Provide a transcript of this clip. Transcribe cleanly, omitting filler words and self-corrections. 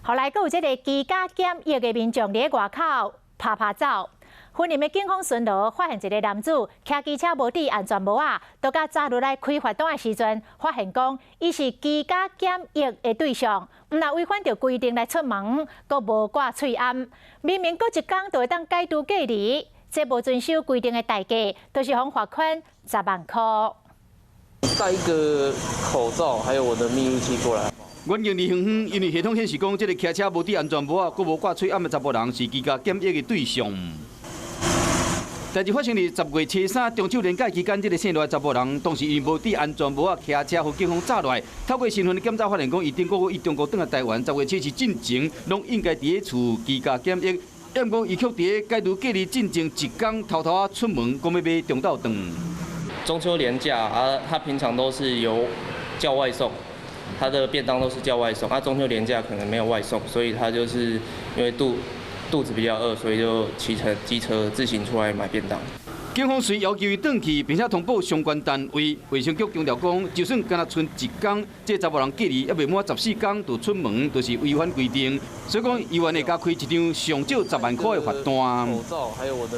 予來閣有這个居家檢疫的民眾佇外口趴趴走。雲林的警方巡邏發現一个男子騎機車無戴安全帽仔，都共查落來開罰單的時陣，發現講伊是居家檢疫的對象，毋但違反著規定來出門，閣無掛喙罨，明明閣一工就會當解除隔離，這無遵守規定的代價，就是予罰款10萬箍。帶一個口罩，還有我的密錄器過來。遠景離遠遠，因為系統顯示講，這个騎車無戴安全帽仔，閣無掛喙罨的查埔人是居家檢疫的對象。代誌發生佇10月初三中秋連假期間，這个姓賴的查埔人，當時因無戴安全帽仔騎車，予警方查落來。透過身份的檢查，發現講，伊頂個月從中國轉來台灣，10月初四進前，攏應該佇咧厝居家檢疫。毋過伊卻佇咧解除隔離進前一工，偷偷仔出門，講欲買中晝頓。中秋連假啊，他平常都是由叫外送，他的便當都是叫外送。啊，中秋連假可能沒有外送，所以他就是因為肚子比較餓，所以就騎乘機車自行出來買便當。警方隨要求伊轉去，並且通報相關單位。衛生局強調講，就算干焦賰一工，這查埔人隔離猶未滿14工就出門，就是違反規定。所以講，醫院會加開一張上少10萬箍的罰單。口罩，還有我的。